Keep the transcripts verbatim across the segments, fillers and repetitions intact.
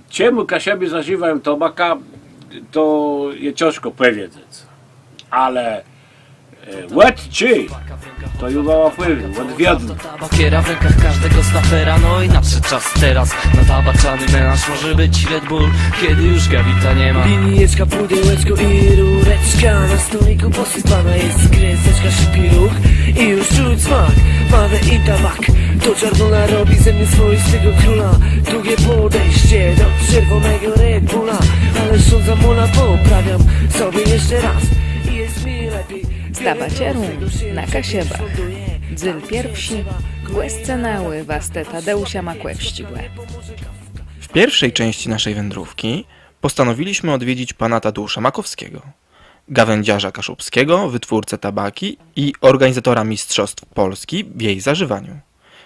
Czemù Kaszëbi zażiwają tobakã, to je cãżkò pòwiedzec. Ale e, òd czedë, to ju wama pòwiém, òd wiedna. Tabakiera w rękach każdego snapera. No i nadszedł czas teraz na tabaczany melanż. Może być Red Bull, kiedy już Gawita nie ma. Linijeczka, pudełeczko i rureczka. Na stoliku posypana jest gwiazdeczka, szybki ruch i już czuć smak. Mamy i tabak, to Czarnula robi ze mnie swoistego króla. Drugie podejście do czerwonego Red Bulla. Ale sądza mula, poprawiam sobie jeszcze raz. I jest mi lepiej. Z tabaczerą na Kaszëbach. Dzél pierszi. Głoscëna ù wastë Tadeùsza Makòwsczégò. W pierwszej części naszej wędrówki postanowiliśmy odwiedzić pana Tadeusza Makowskiego, gawędziarza kaszubskiego, wytwórcę tabaki i organizatora Mistrzostw Polski w jej zażywaniu.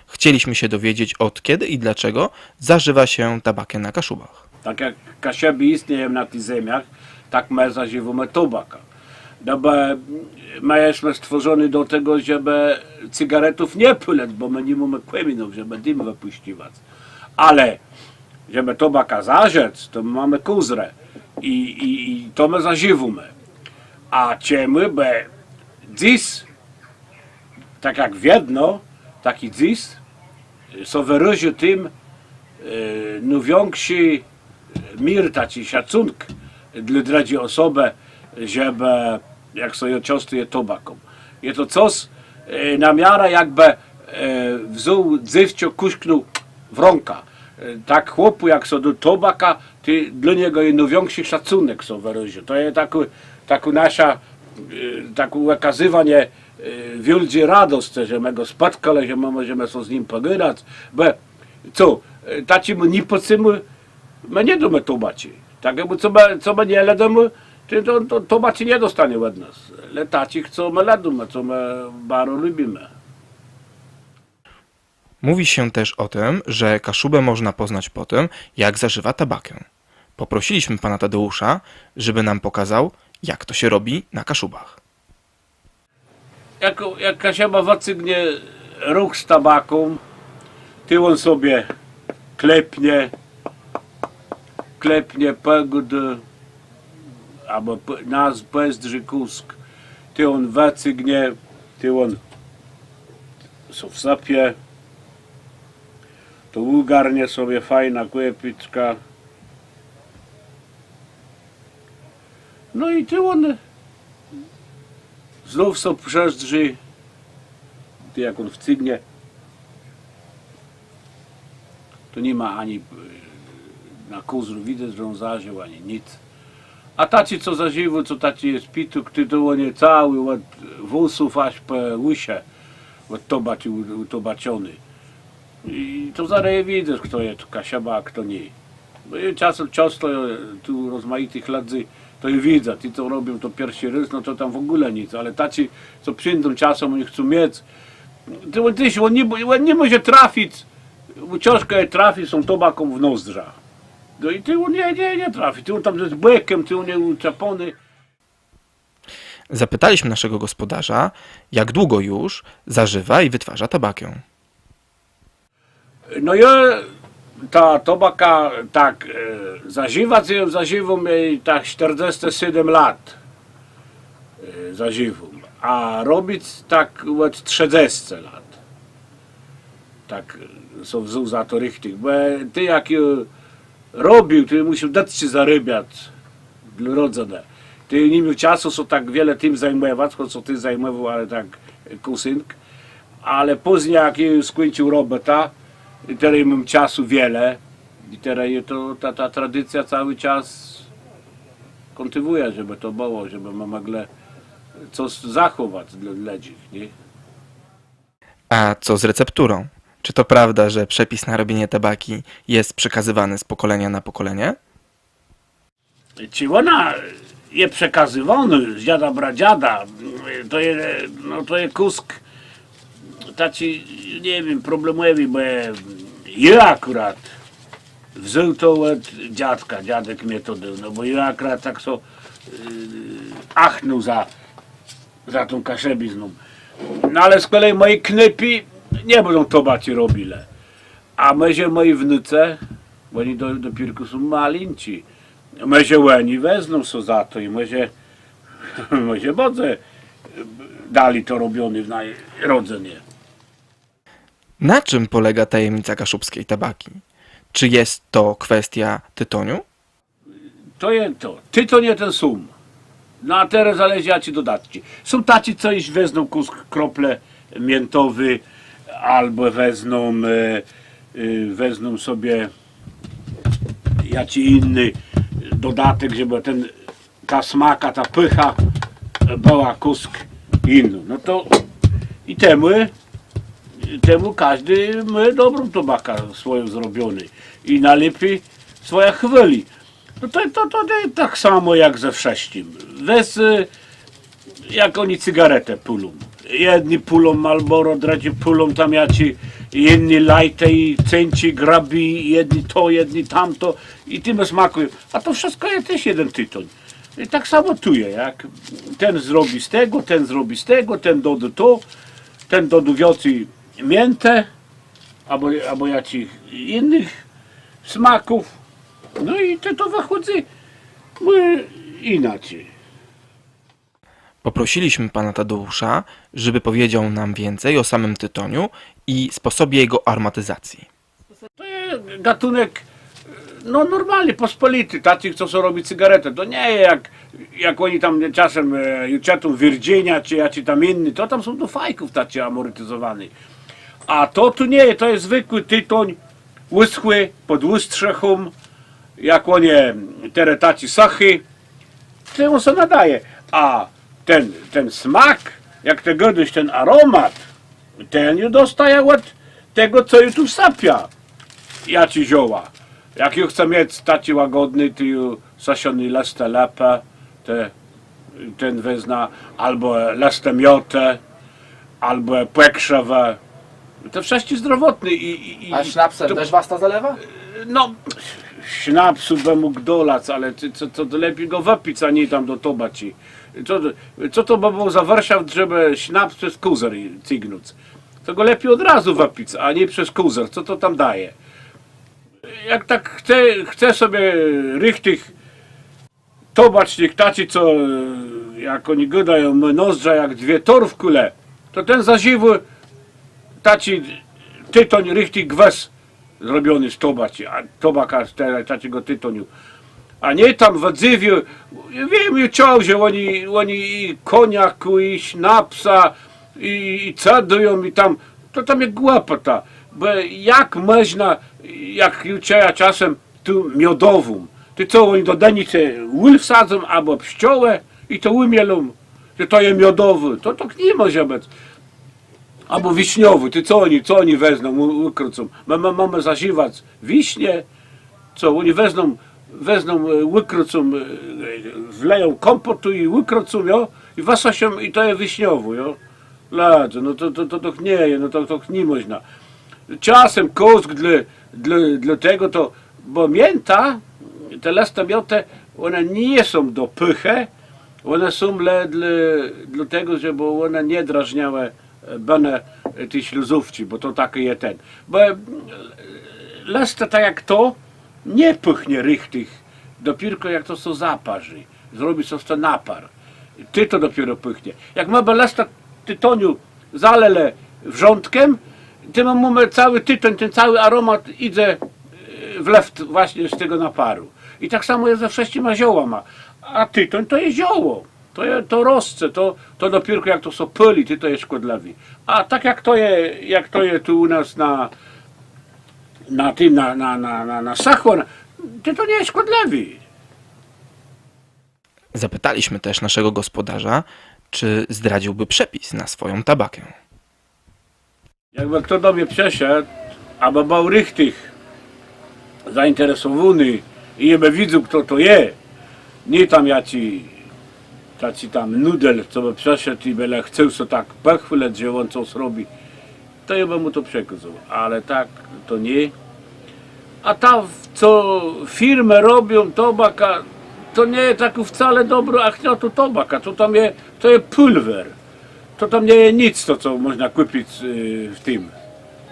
Chcieliśmy się dowiedzieć, od kiedy i dlaczego zażywa się tabakę na Kaszubach. Tak jak Kaszëbi jistnieją na tëch zemiach, tak më zażiwómë tobakã. No bò më jesmë stwòrzony do tegò, żebë cygaretów nie pôlëc, bò më ni mómë kòminów, żebë dim wëpùscëwac. Ale żebë tobakã zażëc, to më mómë kòzrë i, i, i to më zażiwómë. A czemù bë dzys, tak jak wiedno, tak i dzys, sã wërazy tim e, nôwikszi mir, taczi szacënk dlô drëdżi òsobë, żebë, jak sã jã czãstëje tobaką. Je to cos e, na miarã jakbë e, wzął dzéwczã, kùsknął w rãkã. E, tak chłopù, jak sã dô tobaka, tej dlô niegò je nôwikszi szacënk sã wërazy. To je takô, takô naszô, e, takô òkazywanié e, wiôldżi redoscë, że më gò spòtkelë, że më mòżemë so z nim pògadac, bò co, e, taczémù nipòcémù më nie dómë tobaczi. Takémù, co më, co më nie lëdómë, to, to, to tobaczi nie dostónie òd nas. Le taczich, co më lëdómë, co më baro lubimë. Mówi się też o tym, że Kaszubę można poznać po tym, jak zażywa tabakę. Poprosiliśmy pana Tadeusza, żeby nam pokazał, jak to się robi na Kaszubach. Jak, jak Kaszëba wëcygnie róg z tabaką, tej òn sobie klepnie, klepnie, pògôdô, abò p-, nas pòzdrzi kùsk, tej òn wëcygnie, tej òn so wsëpie, to ùgarnie sobie fajnô kòpiczka. No i tej òn znów so przezdrzi, tej jak òn wcygnie, to ni ma ani, e, na kòzru widzec, że òn zażił, ani nic. A taczi, co zażiwô, co taczi je pitôk, tej to òn je całi òd włosów jaż pò ùszë, òd tobaczi ù-, ùtobaczony. I to zarô je widzec, chto je Kaszëba, a chto nié. Bò jô czasã, czãsto, e, tu rozmajitëch lëdzy, to jô widzã, ti, co robią to pierszi rôz, no to tam w ògóle nic, ale taczi, co przińdą czasã, òni chcą miec. Tej òn téż, òn nie, òn ni mòże trafic, bò cãżkò je trafic z tą tobaką w nozdrza. No i tej òn nie, nie, nie trafi, tej òn tam je z bòkã, tej òn je ùczapóny. Zapytaliśmy naszego gospodarza, jak długo już zażywa i wytwarza tabakę. No jô tã tobakã tak, e, zażiwac, jô zażiwóm jã tak sztërdzescë sédem lat. E, zażiwóm. A robic tak òd trzëdzescë lat. Tak, e, so wzął za to richtich. Bò, e, tej jak jô robił, tej mùszôł dëtczi zarôbiac dlô rodzënë. Tej ni miôł czasu so tak wiele tim zajmòwac, chòc so tim zajmòwôł, ale tak, e, kùsynk. Ale pózni, jak jô skùńcził robòtã, i terô móm czasu wiele, i terô jô to, ta, ta tradicjô całi czas kòntinuùjã, żebë to bëło, żebë më mòglë cos zachòwac dlô, dlô nich, nié? A co z recepturą? Czy to prawda, że przepis na robienie tabaki jest przekazywany z pokolenia na pokolenie? Czë òna je przekazywónô z dziada, pradziada, to je, no to je kùsk taczi, nie wiém, problemòwi, bò jô akùrat wzął to òd dziadka, dziadek mie to dôł, no bò jô akùrat tak so, e, achnął za, za tą kaszëbizną. No ale z kòleji mòji knôpi nie bãdą tobaczi robilë. A mòże mòji wnucë, Òni do, dopiérkò są malinczi. Mòże òni wezną sã za to i mòże, mòże bãdze dali to robioné w naji rodzënie. Na czym polega tajemnica kaszubskiej tabaki? Czy jest to kwestia tytoniu? To je to. Titóń je ten sóm. No a terô zależi, jaczé dodatczi. Są taczi, co jesz wezną kùsk krople miãtowi, abò wezną, e, e, wezną sobie jaczi jiny dodatek, żebë ten, ta smaka, ta pëcha bëła kùsk jinô. No to i temù, temù kòżdi mô dobrą tobakã swòją zrobioną. I nôlepi swòjã chwôli. No to, to, to, to tak samò jak ze wszëtczim. Wez, e, jak òni cygaretë pôlą. Jedny pôlą Marlboro, drëdzy pôlą tam jaczé, jiny lightë i cenczi, grëbi, jedny to, jedny tamto. I tim smakùje. A to wszëtkò je téż jeden titóń. I tak samò tu je, jak ten zrobi z tegò, ten zrobi z tegò, ten dodô to, ten dodô wiãcy miãtë, abò, abò jaczich jinëch smaków. No i tej to wëchòdzy, no, jinaczi. Poprosiliśmy pana Tadeusza, żeby powiedział nam więcej o samym tytoniu i sposobie jego aromatyzacji. To je gatënk, no, normalny, pòspòliti, taczi, co sã robi cygaretë. To nie je jak, jak òni tam czasã, e, ju czëtóm, Virginia czë jaczi tam jiny, to tam są do fajków taczi aromatizowóny. A to tu nie je, to je zwëkłi titóń, ùschłi, pòd ùstrzechą, jak òni terô taczi sëchi. Tej òn sã nadôwô. A ten, ten smak, jak të gôdôsz, ten aromat, ten ju dostôwô òd tegò, co jô tu wsëpiã. Jaczé zioła. Jak jô chcã miec taczi łagòdny, to jô sëszoné lëstë lëpë, te, ten wezmã, abò lëstë miotë, abò pòkrzëwë. To wszëtczé zdrowòtné i, i, i... A sznapsã to téż wasta zalewa? No, sznapsu bë mógł dolac, ale to, to, to lepi gò wëpic, a nié tam do tobaczi. Co, co to bë bëło za wërszaft, żebë sznaps przez kùzer cygnąc? To gò lepi òd razu wëpic, a nié przez kùzer. Co to tam dôwô? Jak tak chce, chce sobie richtich tobacznik taczi, co, e, jak òni gôdają, mô nozdrza jak dwie torfkùle, to ten zażiwô taczi titóń richtich gwës zrobiony z tobaczi, a tobaka z te, taczégò titóniu. A nié tam wëdzywô, wiém, jô czuł, że òni, òni i kòniakù, i sznapsa, i, i cëdëją, i tam, to tam je głëpòta, bò jak mòżna, jak jô czëjã czasã, tu miodową. Tej co, òni do dënicë wól wsadzą, abò pszczołë i to ùmielą, że to je miodowi. To tak ni mòże bëc. Abò wiszniowi. Tej co òni, co òni wezną, ù-, ùkrącą? Më, më, mómë zażiwac wisznie? Co, òni wezną, wezną, e, ùkrącą, e, wleją kómpòtu i ùkrącą, jo? I wësëszą, i to je wiszniowi, jo? Lëdze, no to, to, to, to nie je, no to, to ni mòżna. Czasã kùsk dlô, dlô, dlô tegò to, bò miãta, te lëstë miãtë, òne nie są do pôchë, òne są le dlô, dlô tegò, żebë òne nie drażniałë, e, bënë, e, ti slëzówczi, bò to taczi je ten. Bò, e, lëstë tak jak to, nie pôchnie richtich, dopiérkò jak to sã zaparzi, zrobi sã z te napar. Tej to dopiérò pôchnie. Jak më bë lëstë titóniu zalelë wrzątkã, tej më mómë całi titóń, ten całi aromat jidze, e, w lëft własnie z tegò naparu. I tak samò je ze wszëtczima ziołama. A titóń to je zioło. To je, to rosce, to, to dopiérkò jak to sã pôli, tej to je szkòdlëwi. A tak jak to je, jak to je tu ù nas na, na tim, na, na sëchò, tej to nie je szkòdlëwi. Zapytaliśmy też naszego gospodarza, czy zdradziłby przepis na swoją tabakę. Jakbë chto do mie przëszedł, abë béł richtich zainteresowóny i jô bë widzôł, chto to je, nié tam jaczi, taczi tam nudel, co bë przëszedł i bë le chcôł sã tak pòchwôlëc, że òn cos robi, to jô bë mù to przekôzôł, ale tak to nié. A ta, co firmë robią tobakã, to nie je tak wcale dobrô, a chto to tobaka, to tam je, to je pùlwer. To tam nie je nic, to co mòżna kùpic, y, w tim,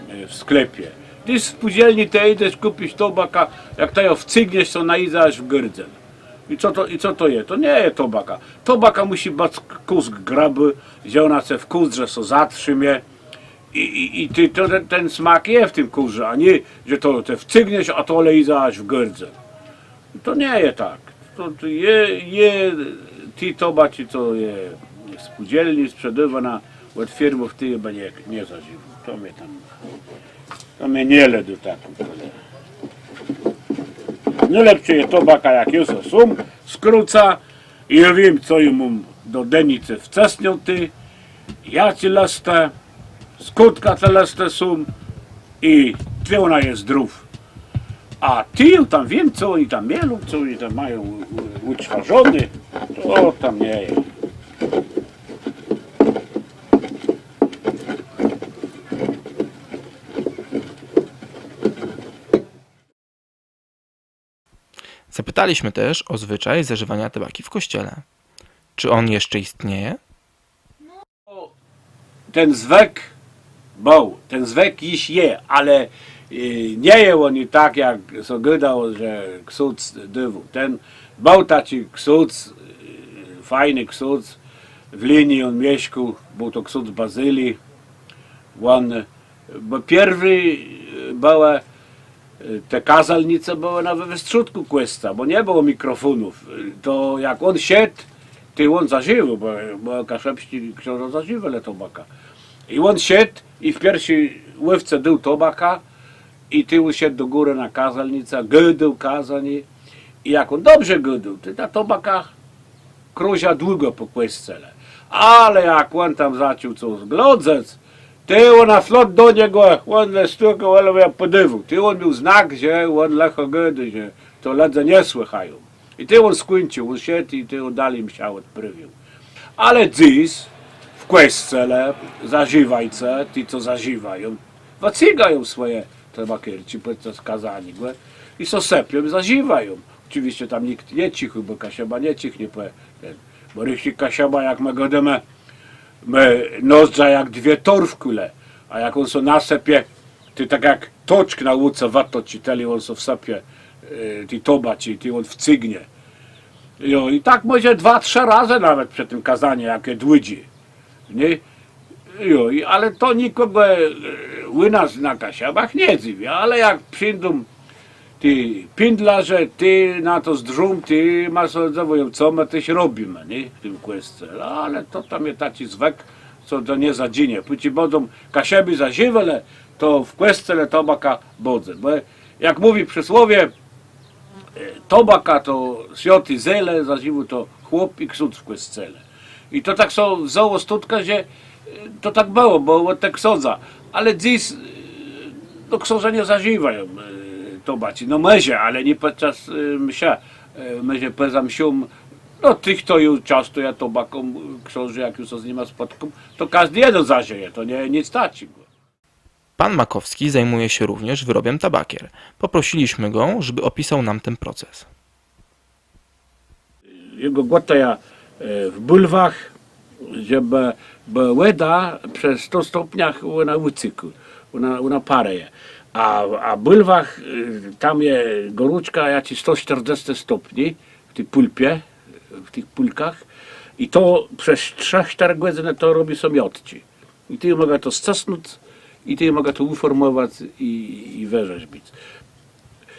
y, w sklepie. Të w spółdzelni të jidzesz kùpic tobakã, jak të jã wcygniesz, to òna jidze jaż w gardzel. I co to, i co to je? To nie je tobaka. Tobaka mùszi bëc k-, kùsk grëbô, że òna ce w kùzdrze sã zatrzimie. I, i, i të, to, ten, ten smak je w tim kùzdrze, a nié, że to të wcygniesz, a to le jidze jaż w gardzel. To nie je tak. To, to je, je ti tobaczi, co je w spółdzelni sprzedôwónô òd firmów, ti jô bë nie, nie zażiwôł. To mie tam, to mie nie lëdô tak. Nôlepszô je tobaka, jak jô so sóm skrącã. I jô wiém, co jô móm do dënicë wcësniãté, jaczé lëstë, skądka te lëstë są i czë òna je zdrów. A ti jô tam wiém, co òni tam mielą, co òni tam mają ù-, ù-, ùtwôrzóné, to tam nie je. Zapytaliśmy też o zwyczaj zażywania tabaki w kościele. Czy on jeszcze istnieje? Ten zwëk béł, ten zwëk jesz je, ale, e, nie je òn tak, jak sã gôdało, że ksądz dôwôł. Ten béł taczi ksądz, e, fajny ksądz, w Lëni òn mieszkôł, béł to ksądz Bazyli. Òn Bò pierwi, e, bëłë, e, te kôzalnice bëłë na, we westrzódkù kòscoła, bò nie bëło mikrofónów. E, to jak òn szedł, tej òn zażiwôł, bò, bò kaszëbsczi ksãża zażiwelë tobakã. I òn szedł i w pierszi łôwce dôł tobakã i tej òn szedł do górë na kôzalnicã, gôdôł kôzanié. I jak òn dobrze gôdôł, tej ta tobaka krąża długò pò kòscele. Ale jak òn tam zaczął co zglądzëc, tej òna flot do niegò, òn le stukôł, ale jã pòdôwôł. Tej òn miôł znak, że òn lëchò gôdô, że to lëdze nie słëchają. I tej òn skùńcził, òn szedł i tej òn dali mszã òdprôwiôł. Ale dzys w kòscele zażiwający, ti, co zażiwają, wëcygają swòje tabakierczi pòdczas kôzaniégò i so sëpią i zażiwają. Òczëwisce tam nicht nie czichô, bò Kaszëba nie czichnie, pò, ten, bò richtich Kaszëba, jak më gôdómë, mô nozdrza jak dwie torfkùle, a jak òn so nasëpie, tej tak jak toczk na łące wëtoczi, tëli òn so wsëpie, e, ti tobaczi, tej òn wcygnie. Jo, i tak mòże dwa, trzë razë nawet przë tim kôzanim, jak je dłudżé. Nié? Jo, i, ale to nikògò, e, ù nas na Kaszëbach nie dzëwi, ale jak przińdą ti pindlôrze, tej na to zdrzą, tej ma sã dzëwùją, co më téż robimë, nié? W tim kòscele. Ale to tam je taczi zwëk, co to nie zadżinie. Póczi bãdą Kaszëbi zażiwelë, to w kòscele tobaka bãdze. Bò jak mówi przësłowié, e, tobaka to swiãté zelé, zażiwôł to chłop i ksądz w kòscele. I to tak sã wzãło stądka, że, e, to tak bëło, bò òd te ksãdza. Ale dzys, e, no, ksãża nie zażiwają, e, tobaczi. No, mòże, ale nié pòdczas, e, mszë, e, mòże pòza mszą. No, tëch to ju czãstëjã tobaką ksãżi, jak ju sã z nima spòtkóm, to kòżdi jeden zażëje, to nie, nick taczégò. Pan Makowski zajmuje się również wyrobem tabakier. Poprosiliśmy go, żeby opisał nam ten proces. Jô gò gòtëjã, e, w bùlwach, żebë, bò wòda przë sto stopniach, òna ùcékô, òna, òna parëje. A, a w bùlwach, e, tam je gòrączka jaczis sto sztërdzescë stopni w ti pùlpie, w tëch pùlkach. I to przez trzë, sztërë gòdzënë to robi so miotczi. I tej mògã to scësnąc, i tej mògã to ùfòrmòwac i, i wërzezbic.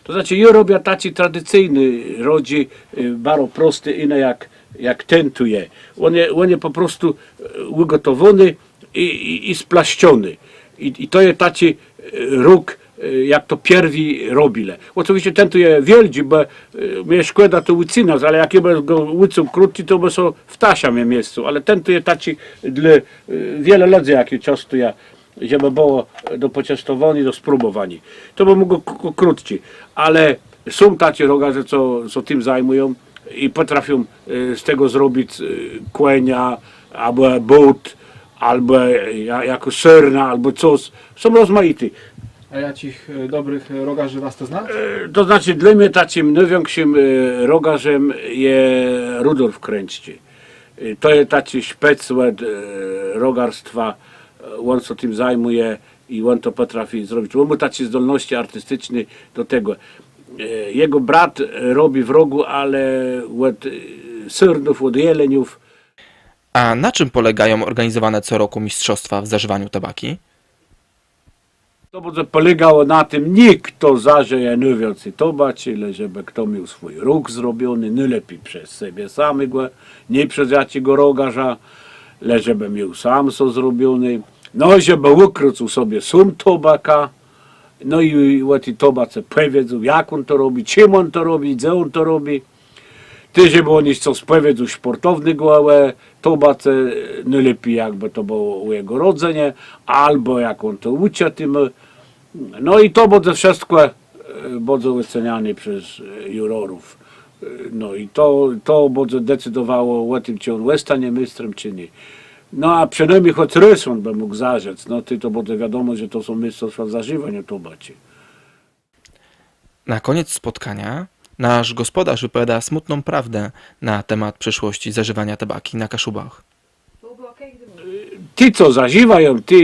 To znaczi, jô robiã taczi tradicyjny rodżi, e, baro prosti, jiny jak, jak ten tu je. Òn je, òn je pò prostu, e, ùgòtowóny i, i, i splaszczony. I, i to je taczi, e, róg, e, jak to pierwi robilë. Òczëwisce ten tu je wiôldżi, bò, e, mie szkòda to ùcënac, ale jak jô bë gò ùcął krótczi, to bë sã w taszë mie miescył. Ale ten tu je taczi dlô, e, wiele lëdzy, jak jô czãstëjã, żebë bëło do pòczãstowaniô, do spróbòwaniô. To bë mógł k-, k-, krótczi, ale są taczi rogarze, co, co tim zajmùją i pòtrafią, e, z tegò zrobic, e, kònia, abò bót, abò, e, ja-, jakô sôrna, abò cos. Są rozmajiti. A jaczich, e, dobrych, e, rogarzy wasta znać? E, to znaczi, dlô mie taczim nôwikszim, e, rogarzã je Rudolf Krãcczi. E, to je taczi szpec òd, e, rogarstwa, Òn sã tim zajmùje i òn to pòtrafi zrobic. Òn mô taczé zdolnoscë artisticzné do tegò. E, jegò brat, e, robi w rogù, ale òd, e, sôrnów, òd jeleniów. A na czym polegają organizowane co roku mistrzostwa w zażywaniu tabaki? To bãdze pòlegało na tim, nié chto zażëje nôwiãcy tobaczi, le żebë chto miôł swój róg zrobiony, nôlepi przez sebie samégò, nié przez jaczégò rogarza, le żebë miôł sóm so zrobiony. No i żebë ùkrącył sobie sóm tobakã, no i ò ti tobace pòwiedzôł, jak òn to robi, czim òn to robi, dze òn to robi. Tej, żebë òn jesz cos pòwiedzôł szpòrtownégò ò tobace, nôlepi jakbë to bëło ò jegò rodzënie, abò jak òn to ùczëł tim. No i to bãdze wszëtkò, e, bãdze òceniané przez, e, jurorów. E, no i to, to bãdze decydowało ò tim, czë òn òstónie méstrã, czë nié. No a przënômni chòc rôz òn bë mógł zażëc, no tej to bãdze wiadomò, że to są mistrzostwa w zażiwaniu tobaczi. Na koniec spotkania nasz gospodarz wypowiada smutną prawdę na temat przyszłości zażywania tabaki na Kaszubach. Ti, co zażiwają, ti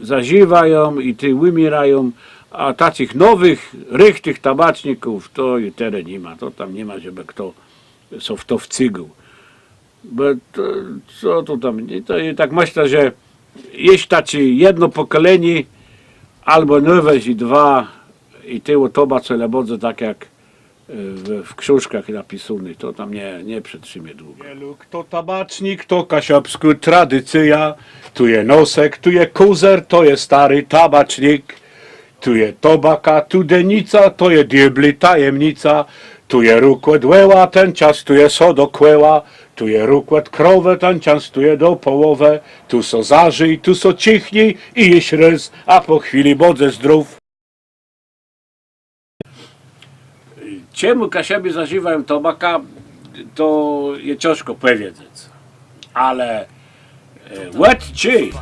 zażiwają i ti ùmiérają, a taczich nowëch, richtich tabaczników to ju terô ni ma. To tam ni ma, żebë chto sã w to wcygôł. Bò to, co to tam, nié? To je tak, mëszlã, że jesz taczé jedno pòkòlenié, abò nôwëżi dwa, i tej ò tobace le bãdze tak jak, e, w, w ksążkach napisóné, to tam nie, nie przetrzimie długò. Wielu, to tabacznik, to kaszëbskô tradicjô, tu je nosek, tu je kùzer, to je stôri tabacznik. Tu je tobaka, tu denica, to je diôbli tajemnica. Tu je róg òd wòła, ten czas tu je so do kòła. Tu je róg òd krowë, ten czas tu je do pòłowë. Tu so zażij, tu so czichni i jesz rôz, a pò chwilë bądzë zdrów. Czemù Kaszëbi zażiwają tobakã, to je cãżkò pòwiedzec. Ale, e, òd czedë,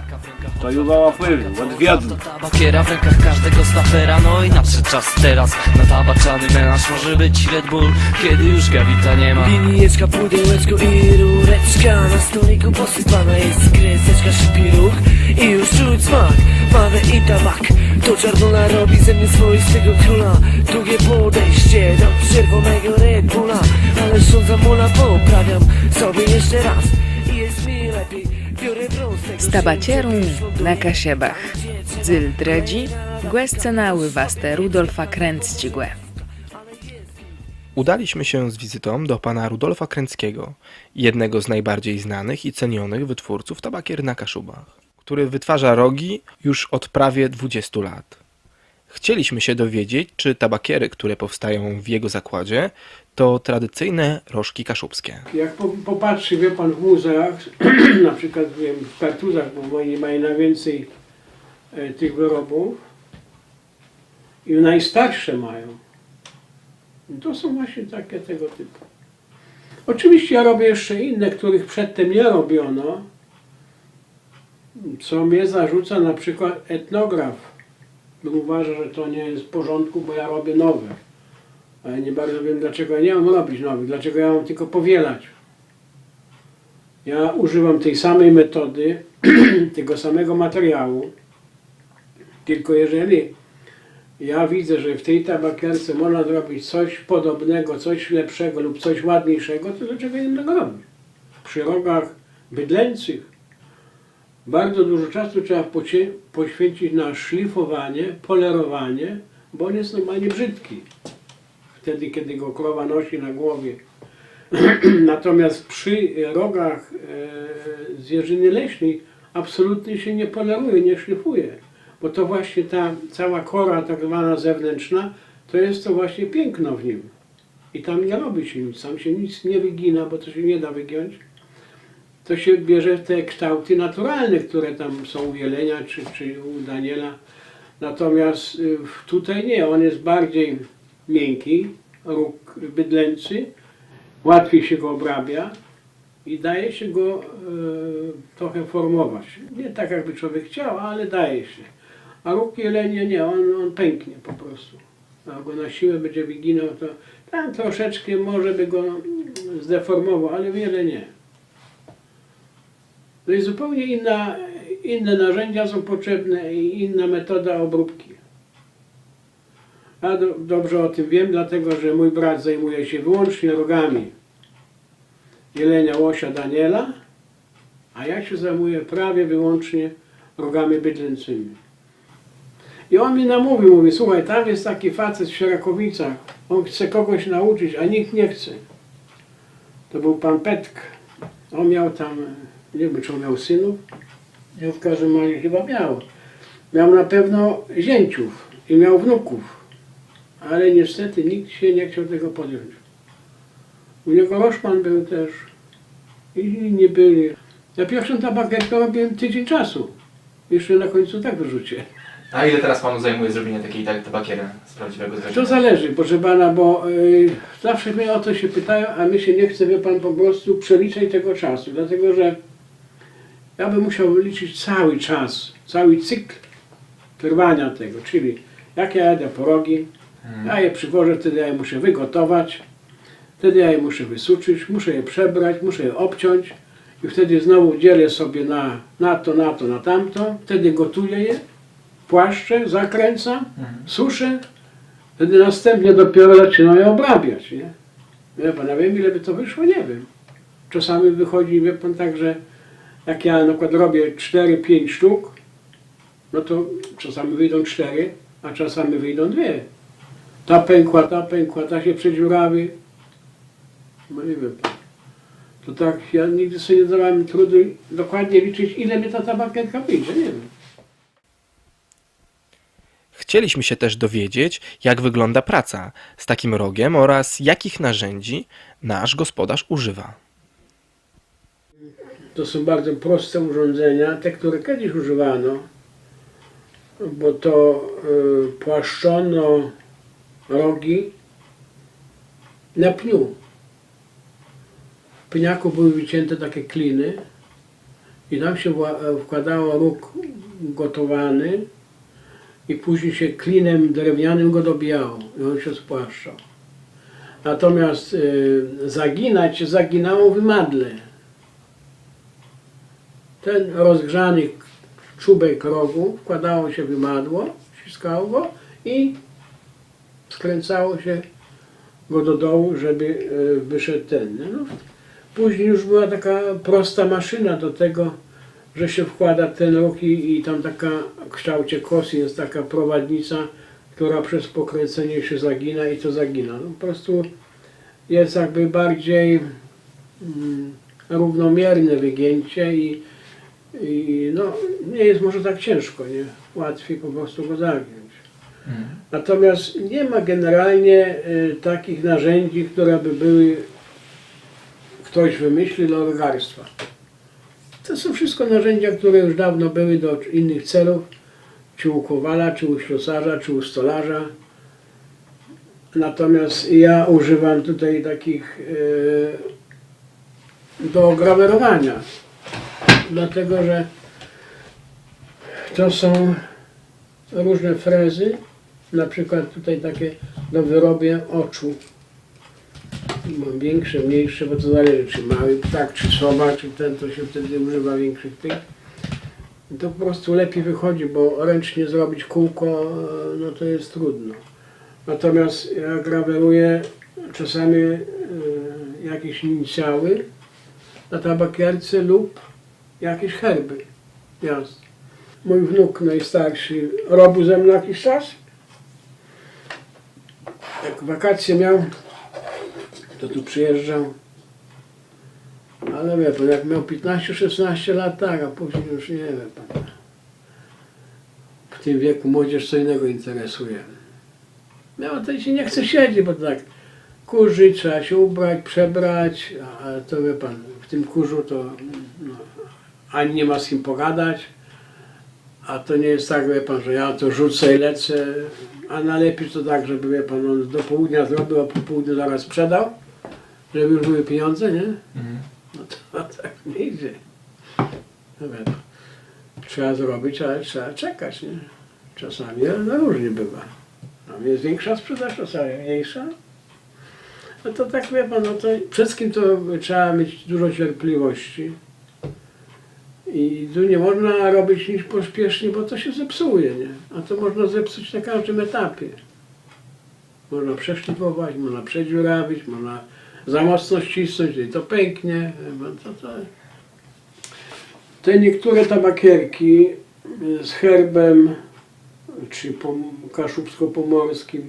to ju wama pòwiém, òd wiedna. Tabakiera w rękach każdego snapera, no i nadszedł czas teraz. Na tabaczany melanż może być Red Bull, kiedy już Gawita nie ma. Linijeczka, pudełeczko i rureczka, na stoliku posypana jest kreseczka, szpiluk i już czuć smak. Mamy i tabak, to czarnula robi ze mnie swoistego króla. Drugie podejście do czerwonego Red Bulla, ale sądza mula, poprawiam sobie jeszcze raz i jest mi lepiej. Biorę brąz tego Z tabaczerą na Kaszëbach. Dzél drëdżi. Gòscëna ù wastë Rudolfa Kręcczégò. Udaliśmy się z wizytą do pana Rudolfa Kręckiego, jednego z najbardziej znanych i cenionych wytwórców tabakier na Kaszubach, który wytwarza rogi już od prawie dwudziestu lat. Chcieliśmy się dowiedzieć, czy tabakiery, które powstają w jego zakładzie, to tradycyjne rożki kaszubskie. Jak po-, popatrzy, wie pan, w muzeach, na przykład, nie wiem, w Kartuzach, bo oni mają najwięcej, e, tych wyrobów i najstarsze mają. I to są właśnie takie tego typu. Oczywiście ja robię jeszcze inne, których przedtem nie robiono, co mnie zarzuca na przykład etnograf. Bo uważa, że to nie jest w porządku, bo ja robię nowe. A ja nie bardzo wiem, dlaczego ja nie mam robić nowych, dlaczego ja mam tylko powielać. Ja używam tej samej metody, tego samego materiału, tylko jeżeli ja widzę, że w tej tabakiarce można zrobić coś podobnego, coś lepszego lub coś ładniejszego, to dlaczego ja nie mogę robić? Przy rogach bydlęcych bardzo dużo czasu trzeba pocie-, poświęcić na szlifowanie, polerowanie, bo on jest normalnie brzydki. Wtedy, kiedy go krowa nosi na głowie. Natomiast przy rogach, e, zwierzyny leśnej absolutnie się nie poleruje, nie szlifuje, bo to właśnie ta cała kora, tak zwana zewnętrzna, to jest to właśnie piękno w nim. I tam nie robi się nic, tam się nic nie wygina, bo to się nie da wygiąć. To się bierze te kształty naturalne, które tam są u jelenia czy, czy u Daniela. Natomiast, y, w-, tutaj nie, on jest bardziej miękki, róg bydlęcy, łatwiej się go obrabia i daje się go, e, trochę formować. Nie tak, jakby człowiek chciał, ale daje się. A róg jelenia nie, on, on pęknie po prostu. A go na siłę będzie wyginał, to tam troszeczkę może by go zdeformował, ale wiele nie. To jest zupełnie inna, Inne narzędzia są potrzebne i inna metoda obróbki. Ja do, dobrze o tym wiem, dlatego że mój brat zajmuje się wyłącznie rogami jelenia, łosia, daniela, a ja się zajmuję prawie wyłącznie rogami bydlęcymi. I on mi namówił, mówi: „Słuchaj, tam jest taki facet w Sierakowicach, on chce kogoś nauczyć, a nikt nie chce”. To był pan Petk. On miał tam, nie wiem, czy on miał synów. Nie, w każdym razie chyba miał. Miał na pewno zięciów i miał wnuków. Ale niestety nikt się nie chciał tego podjąć. U niego Roszpan był też i inni byli. Ja pierwszą tabakierkę robiłem tydzień czasu. Jeszcze na końcu tak wyrzuciłem. A ile teraz panu zajmuje zrobienie takiej ta- tabakiery z prawdziwego zdarzenia? To zależy, proszę pana, bo y, zawsze mnie o to się pytają, a mi się nie chce, wie pan, po prostu przeliczać tego czasu, dlatego że ja bym musiał liczyć cały czas, cały cykl trwania tego, czyli jak ja jadę po rogi, ja je przywożę, wtedy ja je muszę wygotować, wtedy ja je muszę wysuszyć, muszę je przebrać, muszę je obciąć i wtedy znowu dzielę sobie na, na to, na to, na tamto, wtedy gotuję je, płaszczę, zakręcam, suszę, wtedy następnie dopiero zaczynam je obrabiać, nie? Wie pan, ja wiem, ile by to wyszło, nie wiem. Czasami wychodzi, wie pan, tak, że jak ja na przykład robię cztery, pięć sztuk, no to czasami wyjdą cztery, a czasami wyjdą dwie. Ta pękła, ta pękła, ta się przedziurawi. No nie wiem. To tak, ja nigdy sobie nie zadawałem trudu dokładnie liczyć, ile mi ta tabakierka wyjdzie, nie wiem. Chcieliśmy się też dowiedzieć, jak wygląda praca z takim rogiem oraz jakich narzędzi nasz gospodarz używa. To są bardzo proste urządzenia, te, które kiedyś używano, bo to y, płaszczono rogi na pniu. W pniaku były wycięte takie kliny i tam się wła- wkładało róg gotowany i później się klinem drewnianym go dobijało i on się spłaszczał. Natomiast y, zaginać się zaginało w imadle. Ten rozgrzany czubek rogu wkładało się w imadło, ściskało go i skręcało się go do dołu, żeby e, wyszedł ten. No. Później już była taka prosta maszyna do tego, że się wkłada ten róg i, i tam taka w kształcie kosy jest taka prowadnica, która przez pokręcenie się zagina i to zagina. No, po prostu jest jakby bardziej mm, równomierne wygięcie i, i no, nie jest może tak ciężko, nie? Łatwiej po prostu go zagiąć. Natomiast nie ma generalnie y, takich narzędzi, które by były, ktoś wymyślił dla rogarstwa. To są wszystko narzędzia, które już dawno były do innych celów, czy u kowala, czy u ślusarza, czy u stolarza. Natomiast ja używam tutaj takich e, do grawerowania, dlatego że to są różne frezy, na przykład tutaj takie do wyrobienia oczu. Mam większe, mniejsze, bo to zależy, czy mały ptak, czy sowa, czy ten, to się wtedy używa większych tych. To po prostu lepiej wychodzi, bo ręcznie zrobić kółko, no to jest trudno. Natomiast ja graweruję czasami e, jakieś inicjały na tabakierce lub jakieś herby. Jasne. Mój wnuk najstarszy robił ze mną jakiś czas. Jak wakacje miał, to tu przyjeżdżał. Ale wie pan, jak miał piętnaście, szesnaście lat, tak, a później już nie, wie pan. W tym wieku młodzież co innego interesuje. No to się nie chce siedzieć, bo to tak kurzy, trzeba się ubrać, przebrać, a, a to wie pan, w tym kurzu to no, ani nie ma z kim pogadać, a to nie jest tak, wie pan, że ja to rzucę i lecę, a najlepiej to tak, żeby, wie pan, on do południa zrobił, a po południu zaraz sprzedał, żeby już były pieniądze, nie? No to tak nie idzie. No wie pan, trzeba zrobić, ale trzeba czekać, nie? Czasami no, różnie bywa. Tam jest większa sprzedaż, czasami mniejsza. No to tak, wie pan, no to przede wszystkim to trzeba mieć dużo cierpliwości. I tu nie można robić nic pospiesznie, bo to się zepsuje, nie? A to można zepsuć na każdym etapie. Można przeszlifować, można przedziurawić, można za mocno ścisnąć i to pęknie. To, to, te niektóre tabakierki, y, z herbem, czy pom-, kaszubsko-pomorskim,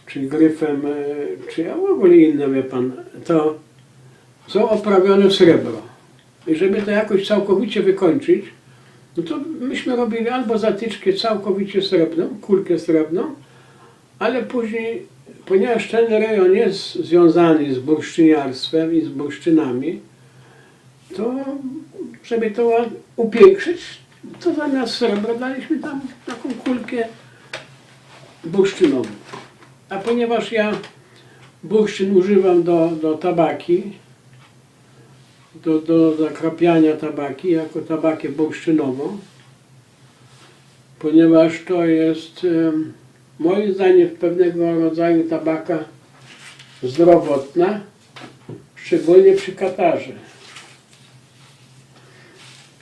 czy gryfem, y, czy, a w ogóle inne, wie pan, to są oprawione w srebro. I żeby to jakoś całkowicie wykończyć, no to myśmy robili albo zatyczkę całkowicie srebrną, kulkę srebrną, ale później, ponieważ ten rejon jest związany z bursztyniarstwem i z bursztynami, to żeby to ła-, upiększyć, to zamiast srebra daliśmy tam taką kulkę bursztynową. A ponieważ ja bursztyn używam do, do tabaki, do, do zakrapiania tabaki jako tabakę bursztynową, ponieważ to jest, em, moim zdaniem, pewnego rodzaju tabaka zdrowotna, szczególnie przy katarze.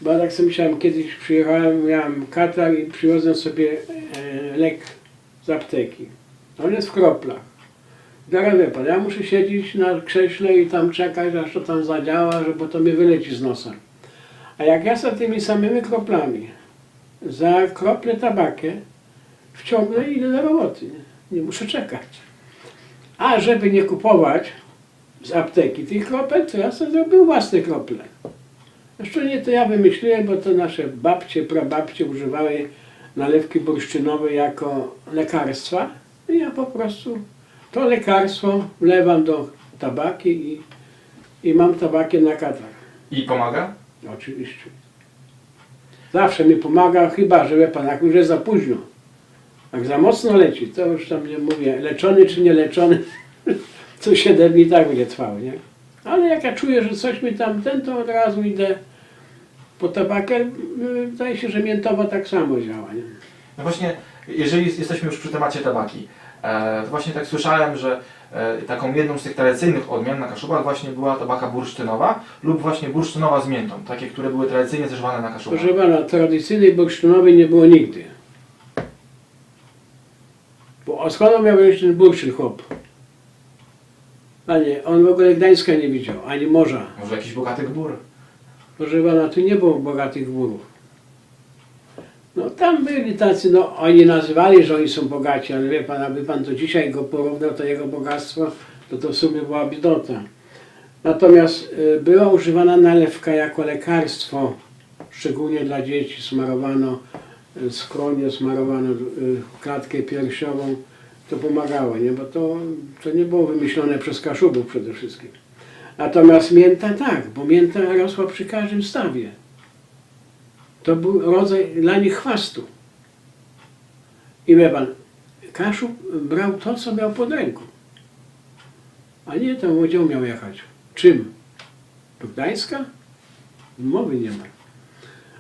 Bo ja tak sobie myślałem, kiedyś przyjechałem, miałem katar i przywiozłem sobie, e, lek z apteki. On jest w kroplach. Teraz wie pan, ja muszę siedzieć na krześle i tam czekać, aż to tam zadziała, że, bo to mi wyleci z nosa. A jak ja za tymi samymi kroplami zakroplę tabakę, wciągnę i idę do roboty, nie? Nie muszę czekać. A żeby nie kupować z apteki tych kropel, to ja sobie zrobił własne krople. Zresztą nie to ja wymyśliłem, bo to nasze babcie, prababcie używały nalewki bursztynowej jako lekarstwa. I ja po prostu to lekarstwo wlewam do tabaki i, i mam tabakę na katar. I pomaga? Oczywiście. Zawsze mi pomaga, chyba że, wie pan, jak już jest za późno. Jak za mocno leci, to już tam nie mówię, leczony czy nieleczony, co siedem dni i tak będzie trwało, nie? Ale jak ja czuję, że coś mi tam ten, to od razu idę po tabakę. Zdaje się, że miętowa tak samo działa, nie? No właśnie, jeżeli jesteśmy już przy temacie tabaki, e, to właśnie tak słyszałem, że, e, taką jedną z tych tradycyjnych odmian na Kaszubach właśnie była tabaka bursztynowa lub właśnie bursztynowa z miętą, takie, które były tradycyjnie zażywane na Kaszubach. Proszę pana, tradycyjnej bursztynowej nie było nigdy. Bo a skąd on miał wziąć ten bursztyn, chłop? Panie, on w ogóle Gdańska nie widział, ani morza. Może jakiś bogaty gbur? Proszę pana, tu nie było bogatych gburów. No tam byli tacy, no oni nazywali, że oni są bogaci, ale wie pan, jakby pan to dzisiaj go porównał, to jego bogactwo, to, to w sumie była biedota. Natomiast, y, była używana nalewka jako lekarstwo, szczególnie dla dzieci, smarowano, y, skronie, smarowano, y, klatkę piersiową. To pomagało, nie? Bo to, to nie było wymyślone przez Kaszubów przede wszystkim. Natomiast mięta tak, bo mięta rosła przy każdym stawie. To był rodzaj dla nich chwastu. I wie pan, Kaszub brał to, co miał pod ręką. A nie tam, gdzie on miał jechać. Czym? Do Gdańska? Mowy nie ma.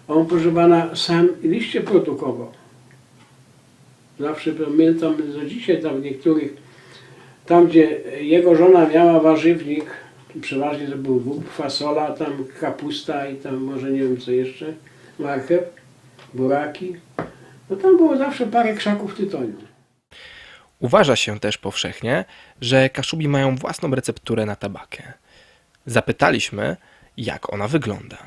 A on, proszę pana, sam liście produkował. Zawsze pamiętam do dzisiaj tam w niektórych, tam gdzie jego żona miała warzywnik, przeważnie to był bób, fasola, tam kapusta i tam może nie wiem co jeszcze, marchew, buraki. No tam było zawsze parę krzaków tytoniu. Uważa się też powszechnie, że Kaszubi mają własną recepturę na tabakę. Zapytaliśmy, jak ona wygląda.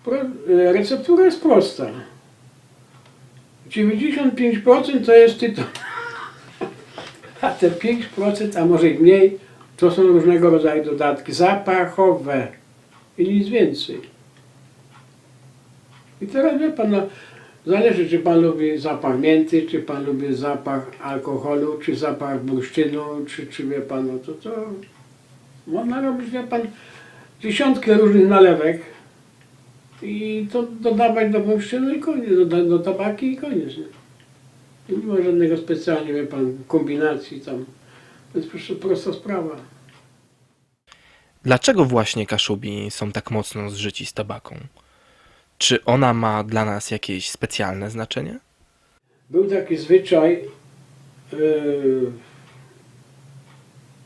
Pro-, e, receptura jest prosta. Dziewięćdziesiąt pięć procent to jest tytoń. A te pięć procent, a może i mniej, to są różnego rodzaju dodatki zapachowe. I nic więcej. I teraz wie pan, no, zależy, czy pan lubi zapach mięty, czy pan lubi zapach alkoholu, czy zapach bursztynu, czy, czy wie pan, no to, to można robić, wie pan, dziesiątki różnych nalewek i to dodawać do bursztynu i koniec, do, do tabaki i koniec, nie? I nie ma żadnego specjalnie, wie pan, kombinacji tam. To jest po prostu prosta sprawa. Dlaczego właśnie Kaszubi są tak mocno zżyci z tabaką? Czy ona ma dla nas jakieś specjalne znaczenie? Był taki zwyczaj, e,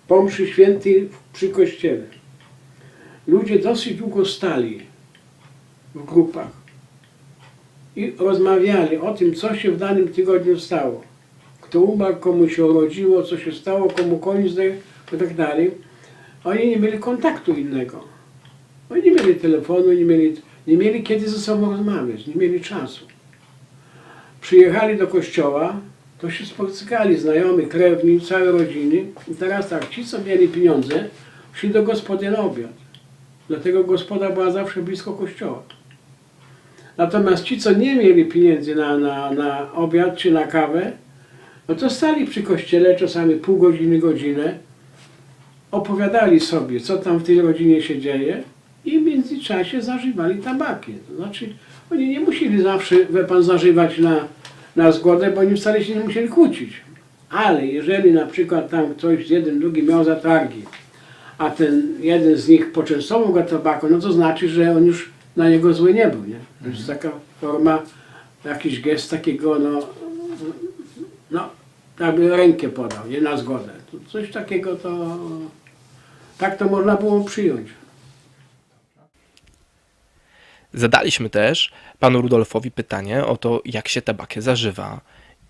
po mszy świętej przy kościele. Ludzie dosyć długo stali. w grupach i rozmawiali o tym, co się w danym tygodniu stało. Kto umarł, komu się urodziło, co się stało, komu koń zdechł i tak dalej. Oni nie mieli kontaktu innego. Oni nie mieli telefonu, nie mieli, nie mieli kiedy ze sobą rozmawiać, nie mieli czasu. Przyjechali do kościoła, to się spotykali znajomi, krewni, całe rodziny. I teraz tak, ci, co mieli pieniądze, szli do gospody na obiad. Dlatego gospoda była zawsze blisko kościoła. Natomiast ci, co nie mieli pieniędzy na, na, na obiad czy na kawę, no to stali przy kościele czasami pół godziny, godzinę, opowiadali sobie, co tam w tej rodzinie się dzieje, i w międzyczasie zażywali tabakę. To znaczy, oni nie musieli zawsze, wie pan, zażywać na, na zgodę, bo oni wcale się nie musieli kłócić. Ale jeżeli na przykład tam ktoś, jeden, drugi miał zatargi, a ten jeden z nich poczęstował go tabaką, no to znaczy, że on już na niego zły nie był, nie? To jest taka forma, jakiś gest takiego, no, no, jakby rękę podał, nie? Na zgodę. To coś takiego to, tak to można było przyjąć. Zadaliśmy też panu Rudolfowi pytanie o to, jak się tabakę zażywa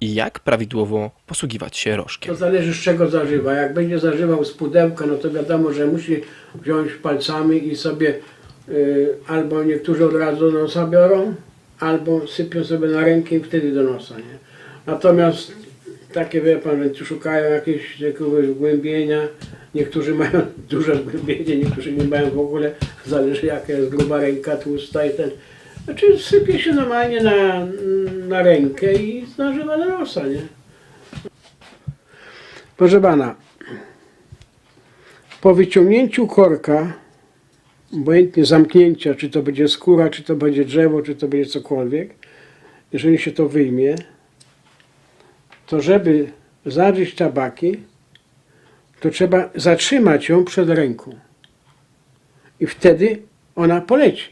i jak prawidłowo posługiwać się To rożkiem. Zależy, z czego zażywa. Jak będzie zażywał z pudełka, no to wiadomo, że musi wziąć palcami i sobie, y, albo niektórzy od razu do nosa biorą, albo sypią sobie na rękę i wtedy do nosa, nie? Natomiast takie, wie pan, że tu szukają jakiegoś, jakiegoś wgłębienia. Niektórzy mają duże wgłębienie, niektórzy nie mają w ogóle. Zależy, jaka jest gruba ręka, tłusta i ten. Znaczy, sypie się normalnie na, na rękę i zażywa do nosa, nie? Proszę pana, po wyciągnięciu korka, obojętnie zamknięcia, czy to będzie skóra, czy to będzie drzewo, czy to będzie cokolwiek, jeżeli się to wyjmie, to żeby zażyć tabaki, to trzeba zatrzymać ją przed ręką. I wtedy ona poleci.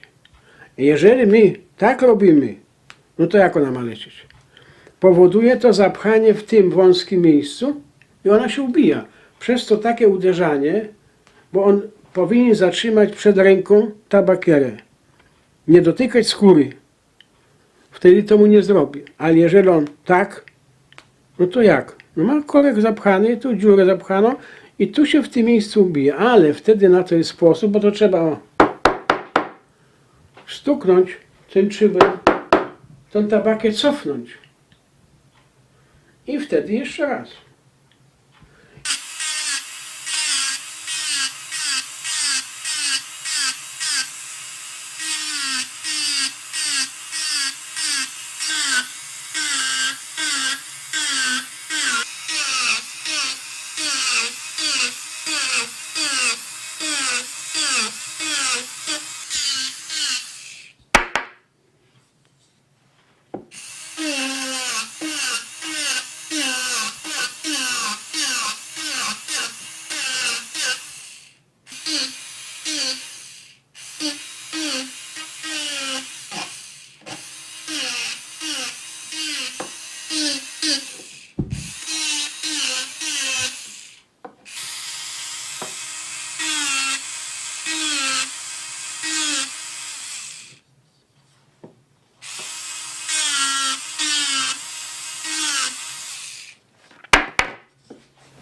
Jeżeli my tak robimy, no to jak ona ma lecieć? Powoduje to zapchanie w tym wąskim miejscu i ona się ubija. Przez to takie uderzanie, bo on powinien zatrzymać przed ręką tabakierę. Nie dotykać skóry. Wtedy to mu nie zrobi. Ale jeżeli on tak, no to jak? No ma korek zapchany, tu dziurę zapchano i tu się w tym miejscu ubije. Ale wtedy na to jest sposób, bo to trzeba, o, stuknąć tym czubem, tą tabakę cofnąć. I wtedy jeszcze raz.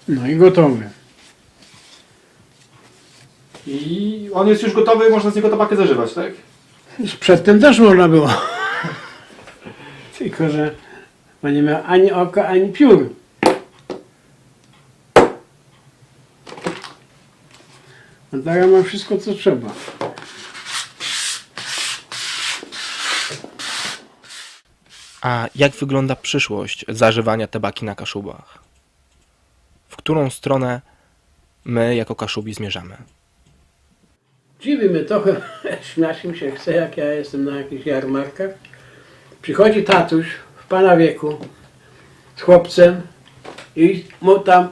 No i gotowy. I on jest już gotowy, można z niego tabakę zażywać, tak? Przedtem też można było. Tylko, że on nie miał ani oka, ani piór. A teraz ma wszystko, co trzeba. A jak wygląda przyszłość zażywania tabaki na Kaszubach? W którą stronę my jako Kaszubi zmierzamy? Dziwi mnie to, śmiać mi się chce, jak ja jestem na jakichś jarmarkach. Przychodzi tatuś w pana wieku z chłopcem i mu tam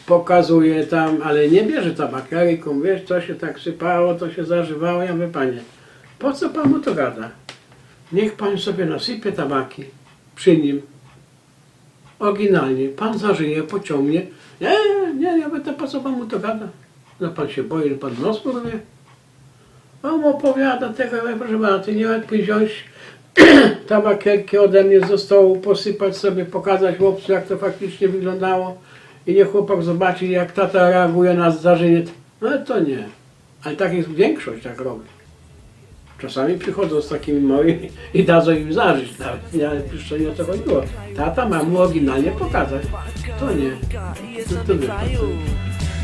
pokazuje tam, ale nie bierze tabaki, ale ręką, wiesz, co się tak sypało, to się zażywało. Ja mówię, panie, po co pan mu to gada? Niech pan sobie nasypie tabaki przy nim. Oryginalnie, pan zażyje, pociągnie. Nie, nie, nie, ja mówię, to po co pan mu to gada? No pan się boi, że pan nos urwie? A òn òpòwiôdô tegò, ale proszã pana, të nie òd-, pójdz wząc tabakierkã òde mie, òstôł pòsëpac sobie, pòkazac chłopcu, jak to fakticzno wëglądało. I niech chłopak zobaczi, jak tata reagùje na zażëc. No ale to nié. Ale tak je wikszosc, tak robi. Czasama przëchòdzą z taczimi môłimi i dadzą jim zażëc nawet. Nié, ale jesz to nié ò to chòdzëło. Tata mô mù òriginalno pòkazac. To nié. To, to, to, to,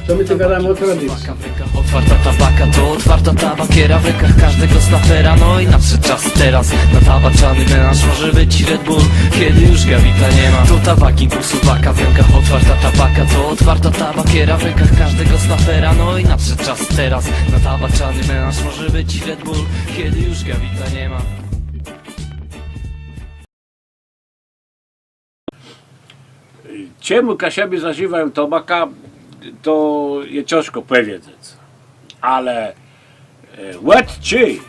to më tu gôdómë ò tradicji. Otwarta tabaka to otwarta tabakiera, w rękach każdego snafera. No i nadszedł czas teraz na tabaczany melanż, może być i Red Bull, kiedy już Gawita nie ma. Do tabaki impulsu baka, w rękach otwarta tabaka to otwarta tabakiera, w rękach każdego snafera. No i nadszedł czas teraz na tabaczany melanż, może być i Red Bull, kiedy już Gawita nie ma. Czemù Kaszëbi zażiwają tobakã, to je cãżkò pòwiedzec. Ale, e, òd czedë,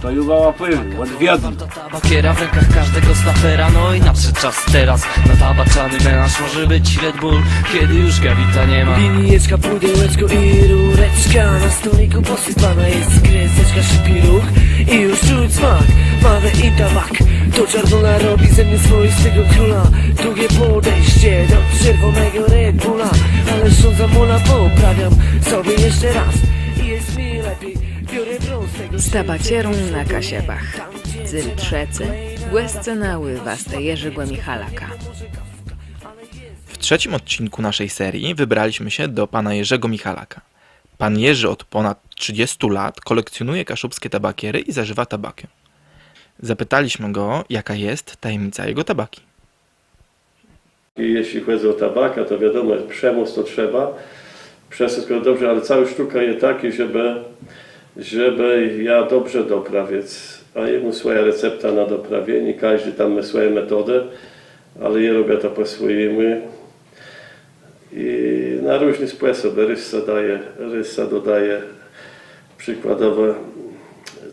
to ju wama pòwiém, òd wiedna. Tabakiera w rękach każdego snafera, no i nadszedł czas teraz na tabaczany melanż, może być i Red Bull, kiedy już Gawita nie ma. Linijeczka, pudełeczko i rureczka, na stoliku posypana jest kreseczka, szybki ruch i już czuć smak. Mamy i tabak, to czarnula robi ze mnie swoistego króla. Długie podejście do czerwonego Red Bulla, ale sądza mola poprawiam sobie jeszcze raz i jest mi lepiej. Biorę broń z tego Z tabakierą na Kaszëbach. Dzél trzecy. Gòscëna ù wastë Jerzégò Michalaka. W trzecim odcinku naszej serii wybraliśmy się do pana Jerzego Michalaka. Pan Jerzy od ponad trzydziestu lat kolekcjonuje kaszubskie tabakiery i zażywa tabakę. Zapytaliśmy go, jaka jest tajemnica jego tabaki. I jeżlë chòdzy ò tabakã, to wiadomò, przemòc to trzeba, przesëc to dobrze, ale całô sztëka je takô, żebë, żebë jã dobrze doprawic. A je mù swòja recepta na doprawienié, kòżdi tam mô swòje metodë, ale jô robiã to pò swòjémù. I na różné spòsobë, rôz sã dôwô, rôz sã dodôwô, przikładowò,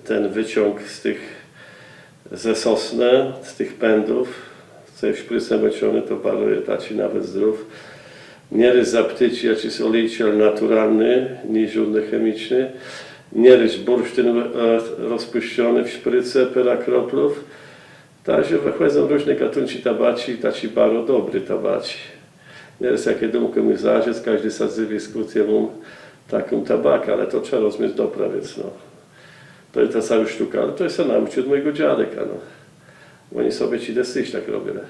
ten wëcyg z tëch, ze sosnë, z tëch pãdów, co je w szpricë mòczony, to baro je taczi nawet zdrów. Nierôz z aptéczi jaczis òlejk naturalny, nié żódny chemiczny. Nierôz bursztin, e, rozpùszczony w szpricë, pôrã kroplów. Tak że wëchòdzą różné gatënczi tabaczi, taczi baro dobri tabaczi. Nierôz jak je dóm kòmùs zażëc, kòżdi sã dzëwi, skąd jô móm taką tabakã, ale to trzeba rozmiec doprawic, no. To je ta całô sztëka, ale to jô sã naùcził òd mòjégò dziadka, no. Òni sobie czedës téż tak robilë.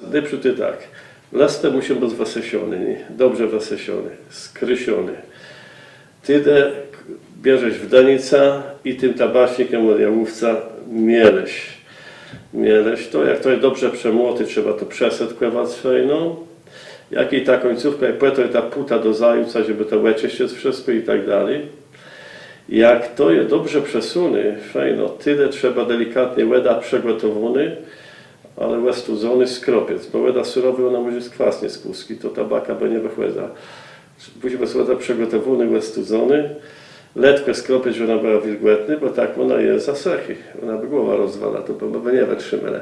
Nôprzód je tak. Lëstë mùszą bëc wësëszoné, nié? Dobrze wësëszoné, skrëszoné. Tedë bierzesz w dënicã i tim tabacznikã òd jałówca mielesz. Mielesz to, jak to je dobrze przemłoté, trzeba to przesetkòwac fejno. Jak i ta kùńcówka, i pò to je ta pùta do zajca, żebë to wëczëszczëc wszëtkò i tak dali. Jak to je dobrze przesóné, fejno, tedë trzeba delikatnie, wòda przëgòtowónô, ale òstudzoné, skropic, bò wòda surowô, òna mòże skwasniec kùsk i to tabaka bë nie wëchòdza. Mùszi bëc wòda przëgòtowónô, òstudzonô, letkò skropic, żebë òna bëła wilgòtnô, bò tak òna je za sëchô, òna bë głowã rozwala, to bë, bë nie wëtrzimała.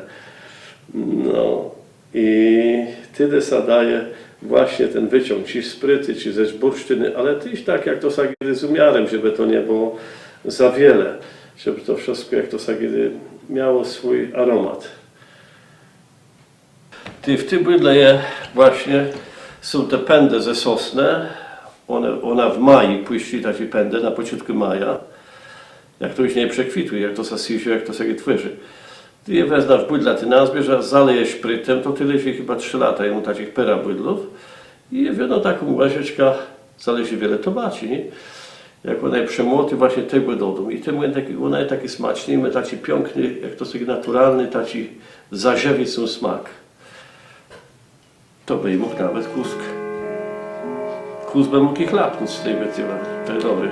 No i tedë sã dôwô własnie ten wëcyg, czë ze szpricë, czë ze bursztinu, ale téż tak, jak to sã gôdô, z ùmiarã, żebë to nie bëło za wiele, żebë to wszëtkò, jak to sã gôdô, miało swój aromat. Tej w ti bùdlë je własnie, są te pãdë ze sosnë. Òne, òna w maju pùscy taczé pãdë, na pòczątkù maja. Jak to jesz nie przekwitëje, jak to sã sëszi, jak to sã je twòrzi. Tej je wezmã w bùdlã, tej nazbiérzã, zalejã szprëtã, to tëli, że chëba trzë lata jô móm taczich pôrã bùdlów. I je wiedno takô łëżeczka, zależi wiele tobaczi, nié? Jak òna je przemłotô, własnie tegò dodóm. I tej òna je takô, òna je takô smacznô, mô taczi piãkny, jak to sã gôdô, naturalny, taczi zażëwający smak. To bë mógł nawet kùsk. Kùsk bë mógł i chlapnąc z tegò piwa. Tak dobri.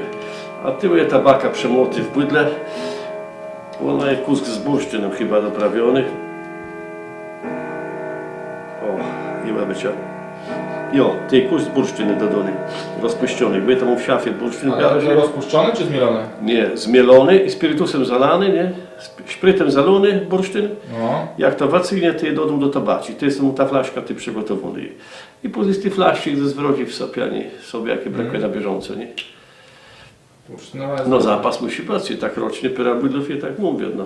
A tu je tabaka przemłotô w bùdlë. Òna je kùsk z bursztënã chëba doprawionô. Ò, i òbôczã. Jo, tej kùsk z bursztënë dodóny, rozpùszczony. Bò jô tam w szafie bursztin. Ale rozpùszczony czë zmielony? Nié, zmielony i spiritusã zalóny, nié? Sp-, szprëtã zalóny bursztin. No. Jak to wëcygnie, tej dodóm do tabaczi. Tej je ta flaszka, tej przëgòtowóny. I pózni z ti flaszczi, gdze zwróci w sopianié sobie, jak je brëkùje na bieżąco, nié? No, zapas mùszi bëc, i tak roczny pôrã bùdlów, i tak mówiã, no.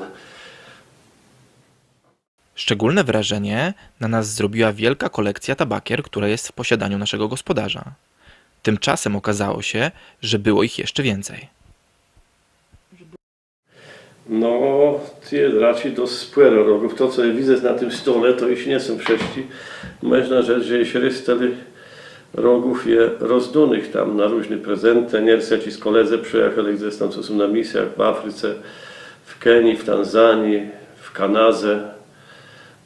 Szczególne wrażenie na nas zrobiła wielka kolekcja tabakier, która jest w posiadaniu naszego gospodarza. Tymczasem okazało się, że było ich jeszcze więcej. No, tu je raczej dosc spòro rogów. To, co jô widzã na tim stole, to ju nie są wszëtczé. Mòżna rzec, że jesz rôz tëli rogów je rozdónëch tam na różné prezentë. Nierôz jaczis kòledzë przëjachelë gdzes tam, co są na misjach w Africe, w Kenii, w Tanzanii, w Kanadze.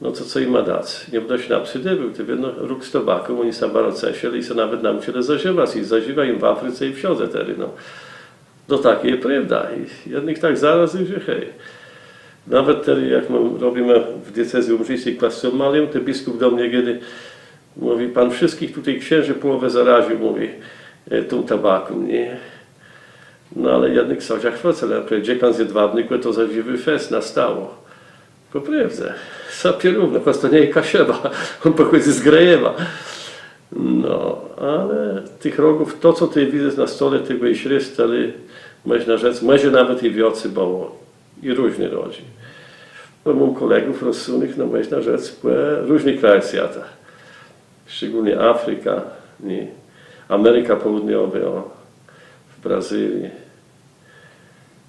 No to co jima dac? Nie bãdã sã napsydywôł, to wiedno róg z tobaką, òni sã baro ceszëlë i sã nawet naùczëlë zażëwac. I zażiwô jima w Africe i wszãdze terô, no. No tak je prôwda. I jednëch tak zarazył, że hej. Nawet terô, jak më robimë w diecezji łomżińsczi kòscół malëjã, to biskùp do mie gôdô, mówi: „Pan wszystkich tutaj księży połowę zaraził”, mówi, „e, tą tabaką”, nié? No ale jednëch sã zachwëcëlë, ale dziekan z Jedwabnégò to zażiwôł fest na stałé. Pò prôwdze, sapie równo, chòc to nie je Kaszëba, òn pòchòdzy z Grajewa. No, ale tëch rogów, to, co tu widzã na stole, tegò jesz rôz tëli, mòżna rzec, mòże nawet i wiãcy bëło. I różné rodżi. Bò móm kòlegów rozsónëch, no, mòżna rzec, pò różné kraje swiata. Szczególnie Afrika, nié? Amerika Pôłniowô, ò, w Brazylii.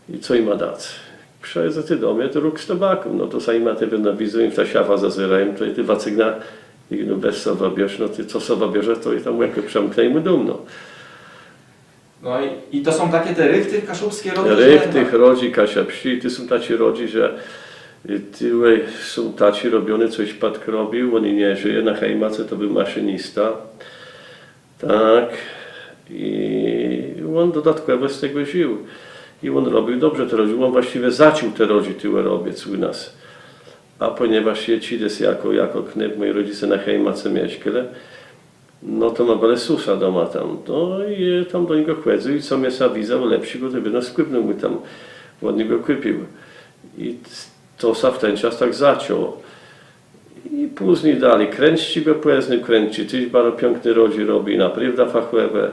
I co jima dac? Przëjedzą tu do mie, to róg z tobaką. No to sã jima tej wiedno widzą, jô w tã szafã zazéróm, to jô tej wëcygnã, i no, wez so wëbiérz, no tej co so wëbierze, to jô tam łepkã przëmknã i mù dóm, no. No i, i to są taczé te richtich kaszëbsczé rodżi, że... Richtich rodżi kaszëbsczé, to są taczé rodżi, że, y, tuwò są taczé robioné, co jô przódk robił, òn ju nie żëje, na Heimace to béł maszynista. Tak. I òn dodatkòwò z tegò żił. I òn robił dobrze te rodżi. Òn włascëwie zaczął te rodżi tuwò robic ù nas. A pòniewôż jô czedës jakò, jakò knôp, mòji rodzëce na Heimace mieszkelë, no to më bëlë sąsadama tam. No i jô tam do niegò chòdzył i co mie sã widzało lepszégò, to wiedno skùbnął mù tam, òd niegò kùpił. I to sã w ten czas tak zaczãło. I pózni dali Krãcczi, bò pòznôł Krãcczi, téż baro piãkné rodżi robi, naprôwdã fachòwé.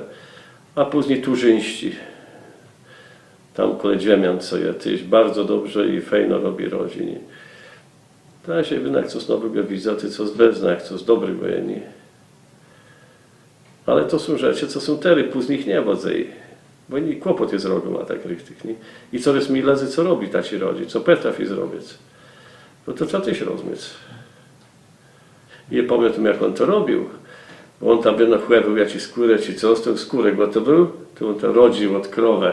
A pózni Turzińsczi, tam kòle Dzemian, co je, téż baro dobrze i fejno robi rodżi, nié? Tak że wiedno jak cos nowégò widzã, to cos wezmã, jak cos dobrégò je, nié? Ale to są rzeczë, co są terô, pózni jich nie bãdze. Bò i kłopòt je z rogama tak richtich, nié? I corôz mni lëdzy, co robi taczé rodżi, co pòtrafi zrobic. Bò to trzeba téż rozmiec. Jô pamiãtóm, jak òn to robił. Òn tam wiedno chòwôł jaczés skórë, czë co, z ti skórë gòtowôł, to òn te rodżi òd krowë,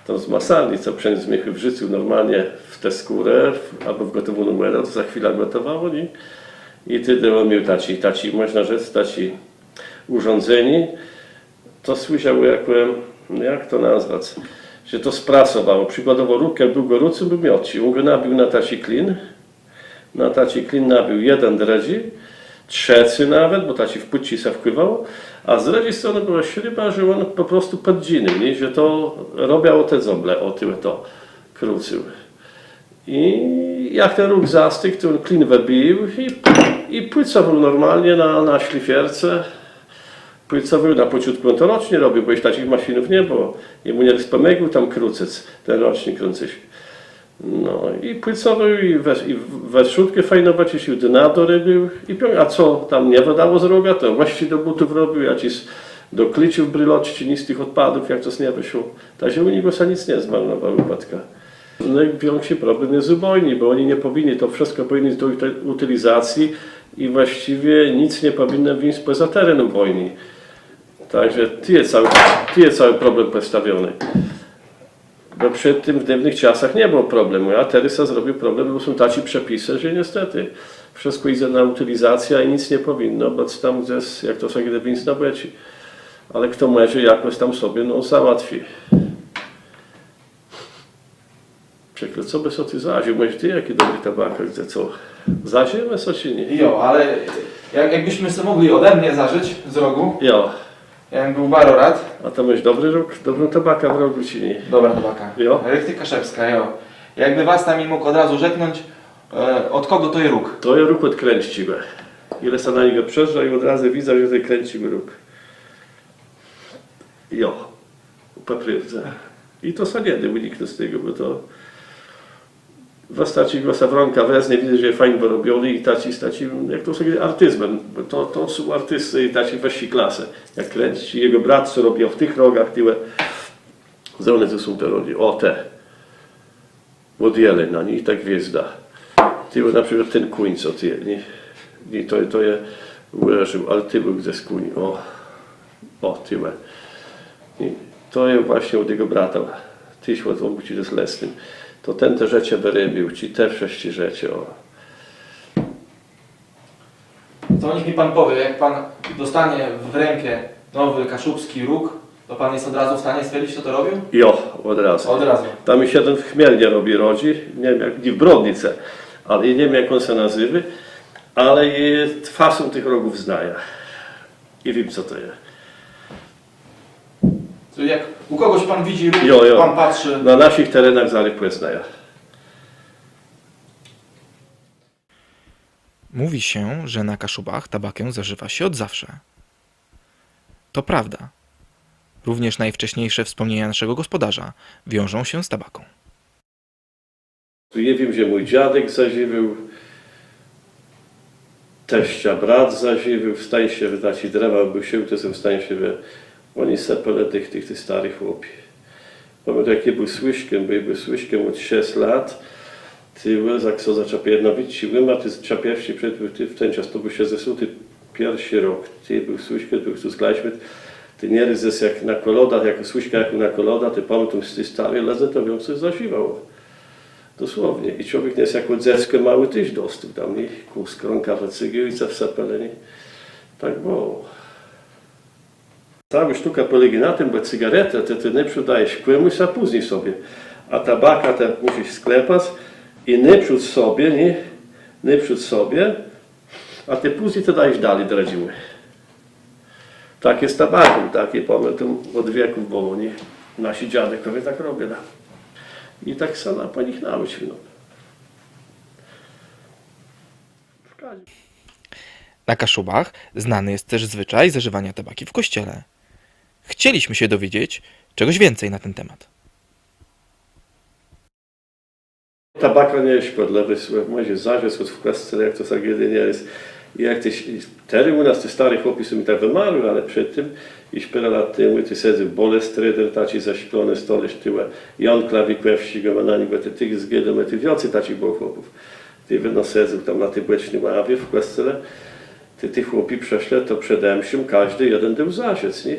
tam z masarni, co przëniósł, mie wrzucył normalnie w tã skórã, w, abò w gòtowóną wòdã, to za chwilã gòtowało, nié? I tedë òn miôł taczé, taczé, mòżna rzec, taczé ùrządzenié, to służëło jakò, jak to nazwac, że to sprasowało. Przikładowò róg, jak béł gòrący, béł miãtczi. Òn gò nabił na taczi klin, na taczi klin nabił jeden, drëdżi, trzecy nawet, bò taczi w pùcci sã wkłôdało, a z drëdżi stronë bëła szriba, że òn pò prostu pòdżinôł, nié? Że to robiło te dzãble, ò, tëli to krącył. I jak ten róg zastëgł, to òn klin wëbił i, i pùcowôł normalnie na, na szlifierce. Pùcowôł, na pòczątkù òn to rãczno robił, bò jesz taczich maszinów nie bëło. Jemù nierôz pòmôgôł tam krącëc, ten rãczny krãcôcz. No i pùcowôł i we, i we strzódkù fejno wëczëscył, dna dorobił i pią-, a co tam nie wëdało z roga, to łëżczi do bótów robił, jaczis do klëczów brëloczczi, nié, z tëch òdpadów, jak cos nie wëszło. Tak że ù niegò sã nick nie zmarnowało, ùpadka. Nôwikszi problem je z ùbòjni, bò òni nie pòwinni, to wszëtkò pòwinno jic do ùti-, ùtilizacji i włascëwie nick nie pòwinno wińc pòza teren ùbòjni. Tak że tu je całi, tu je całi problem pòstawiony. Bò przed tim w dôwnëch czasach nie bëło problemù, a terô sã zrobił problem, bò są taczé przepisë, że niestetë wszëtkò jidze na ùtilizacjã i nick nie pòwinno bëc tam gdzes, jak to sã gôdô, wińc na bòczi. Ale chto mòże, jakòs tam sobie, no, załatwi. Czekôj, co bë so tu zażił? Mòże të jaczi dobri tabak, gdze co? Zażijemë so, czë nié? Jo, ale jak, jakbyśmy sobie mogli ode mnie zażyć z rogu, jo, ja bym był bardzo rad. A to môsz dobri róg, dobrą tabakã w rogù, czë nié? Dobra tabaka. Jo? Richtig kaszëbska, jo. Jakby was tam i mógł od razu rzeknąć, e, od kogo to je róg? To je róg òd Krãcczi. Jô le sã na niegò przezdrzã i òd razu widzã, że to je Krãcczi róg. Jo, pò prôwdze. I to sã nie dô ùniknąc tegò, bò to wëstarczi gò so w rãkã wezmie, widzy, że je fejn wërobiony i taczi, z taczim, jak to sã gôdô, artizmã, bò to, to są artiscë i taczi wëższi klasë. Jak krãcy jegò brat, co robił w tëch rogach, tëlé, że òne to są te rogi. Ò, te. Òd jelenia, nié? I ta gwiôzda. Tëlé na przëkłôd ten kóń, co tu je, nié? Nié, to, to je ùłożił, ale tu béł gdzes kóń, ò. Ò, tëlé. Nié? To je własnie òd jegò brata. Téż òd, òd Bùczi z Lesnym. To ten te rzeczë wërôbiôł, czë te wszëtczé rzeczë, ò. To niech mi pan powie, jak pan dostanie w rękę nowy kaszubski róg, to pan jest od razu w stanie stwierdzić, kto to robił? Jo, òd razu. Od razu. Tam jesz jeden w Chmielnie robi rodżi, nie wiém, jak, nié w Brodnicë, ale nie wiém, jak òn sã nazéwô, ale i fasón tëch rogów znajã. I wiém, co to je. Czyli jak u kogoś pan widzi róg, jo, jo, pan patrzy. Na naszich terenach zarô pòznajã. Mówi się, że na Kaszubach tabakę zażywa się od zawsze. To prawda. Również najwcześniejsze wspomnienia naszego gospodarza wiążą się z tabaką. Tu jô wiém, że mój dziadek zażiwôł, tescë brat zażiwôł, w Stańszewie, znaczi, Drewa béł szôłtësã w Stańszewie. Òni sëpelë tëch, tëch, tëch stôrëch chłopi. Pamiãtóm, jak jô béł słëżkã, bò jô béł słëżkã òd szesc lat. Tëlé, jak sã zaczãło, jedna wiétczi ùma, to je czapiewsczi przed, w ten czas to béł szescdzesąti pierszi rok. Tëlé béł słëżkã, béł tu sklajszmit. Tëlé nierôz jak na kòlãdach, jak słëżkã, jak na kòlãdach, to pamiãtóm, z ti stôri lëdze to wiãcy zażiwało. Doslownie. I człowiek nie je jakò dzeckò môłé téż dostôł tam, nié? Kùsk rãkã wëcygôł i co wsëpelë, nié? Tak bëło. Całô sztëka pòlégô na tim, bò cygaretã to të nôprzód dôwôsz kòmùs, a pózni sobie. A tabakã të mùszisz sklepac i nôprzód sobie, nié? Nôprzód sobie, a tej pózni të dôwôsz dali drëdżémù. Tak je z tabaką, tak je, pamiãtóm, òd wieków bëło, nié? Naszi dziadkòwie tak robilë. I tak sã na, pò nich naùcził, no. W kòżdim Na Kaszubach znany jest też zwyczaj zażywania tabaki w kościele. Chcieliśmy się dowiedzieć czegoś więcej na ten temat. Tabaka nie je szkòdlëwô, słëchôj, mòże zażëc chòc w kòscele, jak to sã gôdô, nie je. I jak téż, terô ù nas ti stôri chłopi są i tak wëmarłi, ale przed tim, jesz pôrã lat temù, tu sedzôł Bòles Treder, taczi zaszklony stolôrz, tëlé, Jan Klawikòwsczi, gò ma na niegò, tej tëch z Gôdoma, tej wiãcy taczich bëło chłopów. Tej wiedno sedzôł tam na ti bòczny ławie w kòscele. Tej, tej chłopi przëszlë, to przede mszą kòżdi jeden dôł zażëc, nié?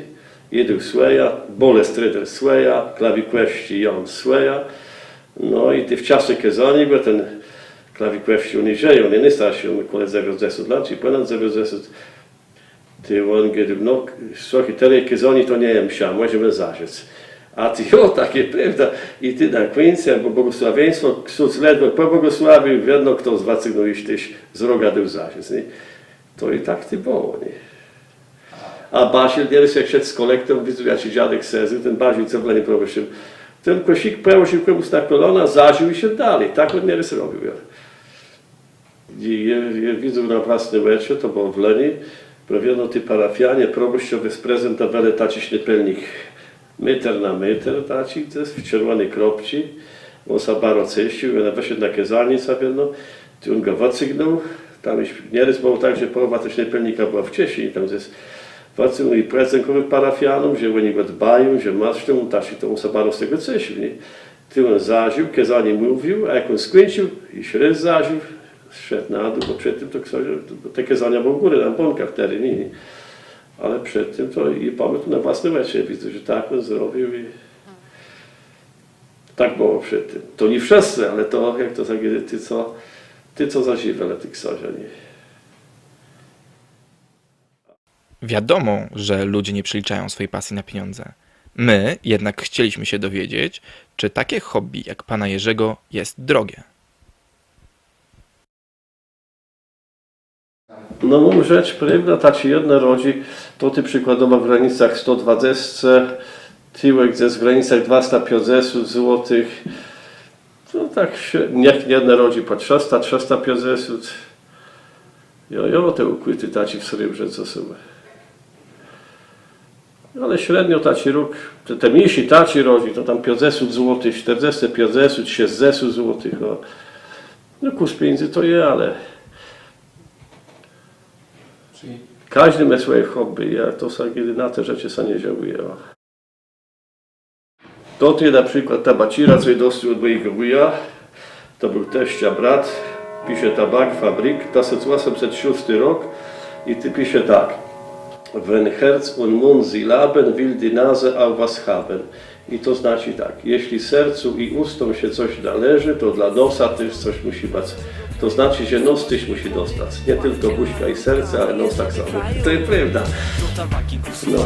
Jô dôł swòjã, Bòles Treder swòjã, Klawikòwsczi Jan swòjã. No i tej w czasu kôzaniô, bò ten Klawikòwsczi, òn ju żëje, òn je nôstarszi, òn mô kòle dzewiãcdzesąt lat, czë pònad dzewiãcdzesąt. Tej òn gôdô: „No, słëchôj, terô kôzanié to nie je msza, mòżemë zażëc”. A tej, jo, tak je, prôwda. I tej na kùńcu, jak bëło błogòsławieństwò, ksądz ledwò pòbłogòsławił, wiedno chtos wëcygnął i téż z roga dôł zażëc, nié? To i tak tej bëło, nié? A Bazyl, nierôz jak szedł z kòlektą, widzôł, jaczi dziadek sedzôł, ten Bazyl, co w Lëni proboszczã. Ten kòszik pòłożił kòmùs na kòlana, zażił i szedł dali. Tak òn nierôz robił, jo. I jô, jô widzôł na własné òczë, to bëło w Lëni, prawie, no, ti parafianie, proboszczowie sprezentowelë taczi sznëpelnik méter na méter, taczi, co je w czerwòné kropczi. Òn sã baro cesził, òn wëszedł na kôzalnicã, no. Tej òn gò wëcygnął. Tam ju nierôz bëło tak, że pòłowa tegò sznëpelnika bëła w czeszeni, tam gdzes wëcygnął i pòdzãkòwôł parafianóm, że òni gò dbają, że maszczą, taczi, to òn sã baro z tegò cesził, nié? Tej òn zażił, kôzanié mówił, a jak òn skùńcził, jesz rôz zażił, zeszedł na dół, bò przed tim to ksążã, to, to te kôzania bëłë ù górë, na bónkach terô, nié? Ale przed tim to i pamiãtóm na własné òczë, widzã, że tak òn zrobił i tak bëło przed tim. To nié wszëtcë, ale to, jak to tak je, ti, co, ti, co zażiwelë, ti ksążã, nié? Wiadomo, że ludzie nie przeliczają swojej pasji na pieniądze. My jednak chcieliśmy się dowiedzieć, czy takie hobby jak pana Jerzego jest drogie. No, móm rzec, prôwda, taczé jedné rodżi, to tej przëkładowò w granicach sto dwadzesce, tëlé gdzes w granicach dwasta piãcdzesąt złotëch. To tak sã, niech jedné rodżi pò trzësta, trzësta piãcdzesąt. Jo, jo, te ùkwitë taczé w srébrze, co są. Ale średnio taczi róg, te, te mniészé taczi rodżi, to tam piãcdzesąt złotëch, sztërdzescë, piãcdzesąt, szescdzesąt złotëch, no. No, kùs pieniãdzy to je, ale kòżdi mô swòje hobby, jô to sã nigdë na te rzeczë sã nie żałëjã. To tu je na przikłôd tabaczéra, co jô dostôł òd mòjégò wùja. To béł tescô brat. Pisze Tabakfabrik, tësąc òsemset szósti rok. I tu pisze tak: „Wenn Herz und Mund sie laben, will die Nase auch was haben”. I to znaczi tak: „Jeśli sercu i ustom się coś należy, to dla nosa też coś musi być”. To znaczi, że nos téż mùszi dostac. Nié tëlkò bùszka i serce, ale nos tak samò. To je prôwda. No.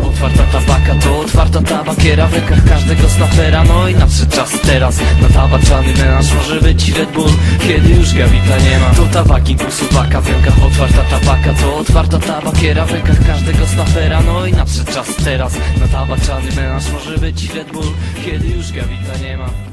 Otwarta tabaka to otwarta tabakiera w rękach każdego snapera. No i nadszedł czas teraz na tabaczany melanż. Może być i Red Bull, kiedy już Gawita nie ma. Do tabaki głosu baka w rękach. Otwarta tabaka to otwarta tabakiera w rękach każdego snapera. No i nadszedł czas teraz na tabaczany melanż. Może być i Red Bull, kiedy już Gawita nie ma.